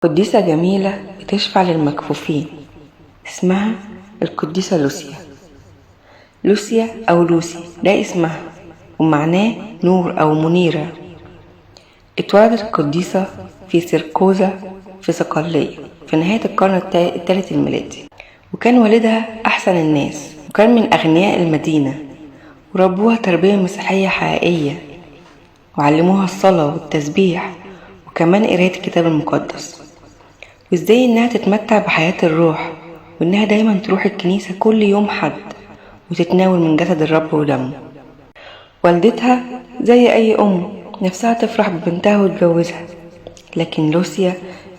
قديسة جميلة بتشفع للمكفوفين، اسمها القديسة لوسيا. لوسيا أو لوسي ده اسمها، ومعناه نور أو منيرة. اتولدت القديسة في سيركوزا في صقلية في نهاية القرن الثالث الميلادي، وكان والدها أحسن الناس وكان من أغنياء المدينة، وربوها تربية مسيحية حقيقية، وعلموها الصلاة والتسبيح وكمان قراية الكتاب المقدس، وازاي انها تتمتع بحياة الروح، وانها دايما تروح الكنيسة كل يوم حد وتتناول من جسد الرب ودمه. والدتها زي اي ام نفسها تفرح ببنتها وتجوزها، لكن لوسيا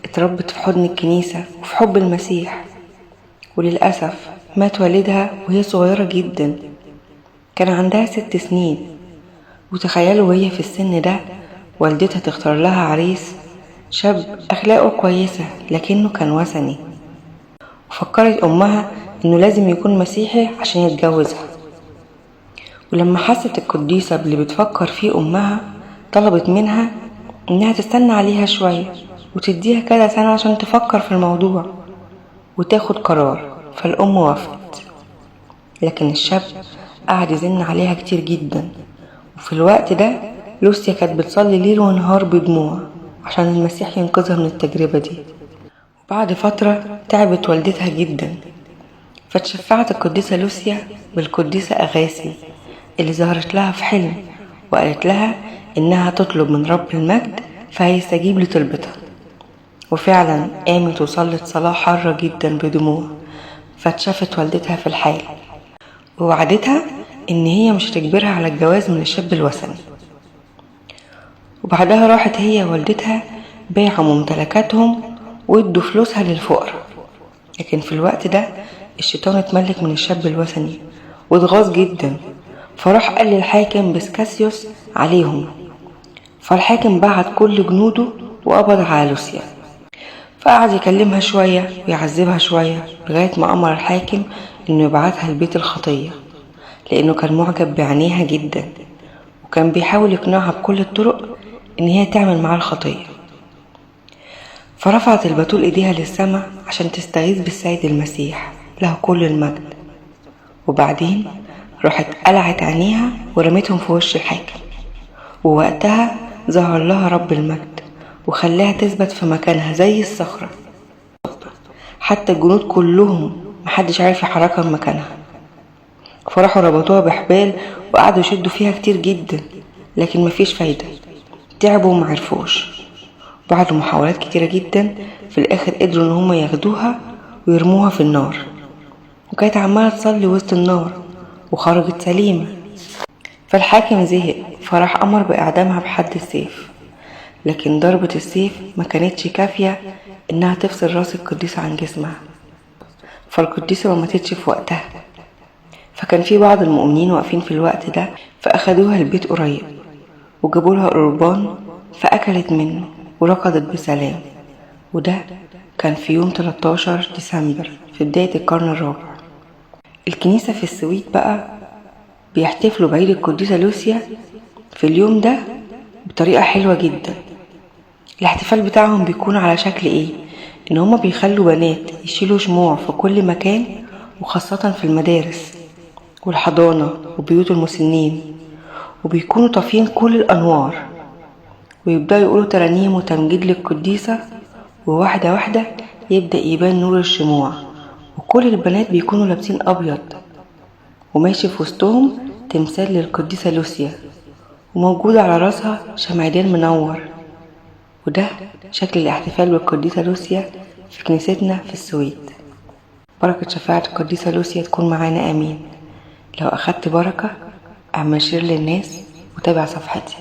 اتربت في حضن الكنيسة وفي حب المسيح، وللأسف مات والدها وهي صغيرة جدا، كان عندها 6 سنين. وتخيلوا وهي في السن ده والدتها تختار لها عريس شاب أخلاقه كويسة لكنه كان وثني، وفكرت أمها إنه لازم يكون مسيحي عشان يتجوزها. ولما حست القديسة باللي بتفكر فيه أمها، طلبت منها إنها تستنى عليها شوية وتديها كذا سنة عشان تفكر في الموضوع وتاخد قرار. فالأم وافقت، لكن الشاب قعد يزن عليها كتير جدا. وفي الوقت ده لوسيا كانت بتصلي ليل ونهار بدموع عشان المسيح ينقذها من التجربة دي. وبعد فترة تعبت والدتها جدا، فتشفعت القديسة لوسيا بالقديسة أغاثي اللي ظهرت لها في حلم وقالت لها إنها تطلب من رب المجد فهيستجيب لطلبتها. وفعلا قامت وصلت صلاة حارة جدا بدموع، فاتشافت والدتها في الحال ووعدتها إن هي مش هتجبرها على الجواز من الشاب الوثني. وبعدها راحت هي ووالدتها باعوا ممتلكاتهم وادوا فلوسها للفقراء. لكن في الوقت ده الشيطان اتملك من الشاب الوثني واتغاظ جدا، فراح قال للحاكم بسكاسيوس عليهم. فالحاكم بعت كل جنوده وقبض على لوسيا، فقعد يكلمها شوية ويعذبها شوية لغاية ما أمر الحاكم إنه يبعتها لبيت الخطية، لأنه كان معجب بعينيها جدا وكان بيحاول يقنعها بكل الطرق إن هي تعمل معاه الخطية. فرفعت البتول إيديها للسماء عشان تستغيث بالسيد المسيح له كل المجد، وبعدين راحت قلعت عينيها ورمتهم في وش الحاكم. ووقتها ظهر لها رب المجد وخلاها تثبت في مكانها زي الصخرة، حتى الجنود كلهم محدش عارف يحركها من مكانها. فراحوا ربطوها بحبال وقعدوا يشدوا فيها كتير جدا، لكن مفيش فايدة، تعبوا ومعرفوش. بعد محاولات كتيرة جدا في الآخر قدروا إن هما ياخدوها ويرموها في النار، وكانت عمالة تصلي وسط النار وخرجت سليمة. فالحاكم زهق فراح أمر بإعدامها بحد السيف، لكن ضربة السيف ما كانتش كافية إنها تفصل راس القديسة عن جسمها، فالقديسة ما ماتتش في وقتها. فكان في بعض المؤمنين واقفين في الوقت ده، فأخدوها البيت قريب وجابوا لها قربان فأكلت منه ورقدت بسلام. وده كان في يوم 13 ديسمبر في بداية القرن الرابع. الكنيسة في السويد بقى بيحتفلوا بعيد القديسة لوسيا في اليوم ده بطريقة حلوة جدا. الاحتفال بتاعهم بيكون على شكل ايه؟ ان هما بيخلوا بنات يشيلوا شموع في كل مكان، وخاصة في المدارس والحضانة وبيوت المسنين، وبيكونوا طافيين كل الأنوار، ويبدأوا يقولوا ترانيم وتمجيد للقديسة، وواحدة واحدة يبدأ يبان نور الشموع، وكل البنات بيكونوا لابسين أبيض، وماشي في وسطهم تمثال للقديسة لوسيا، وموجود على راسها شمعدان منور. وده شكل الاحتفال بالقديسة لوسيا في كنيستنا في السويد. بركة شفاعة القديسة لوسيا تكون معانا، آمين. لو أخدت بركة اعمل share للناس وتابع صفحتي.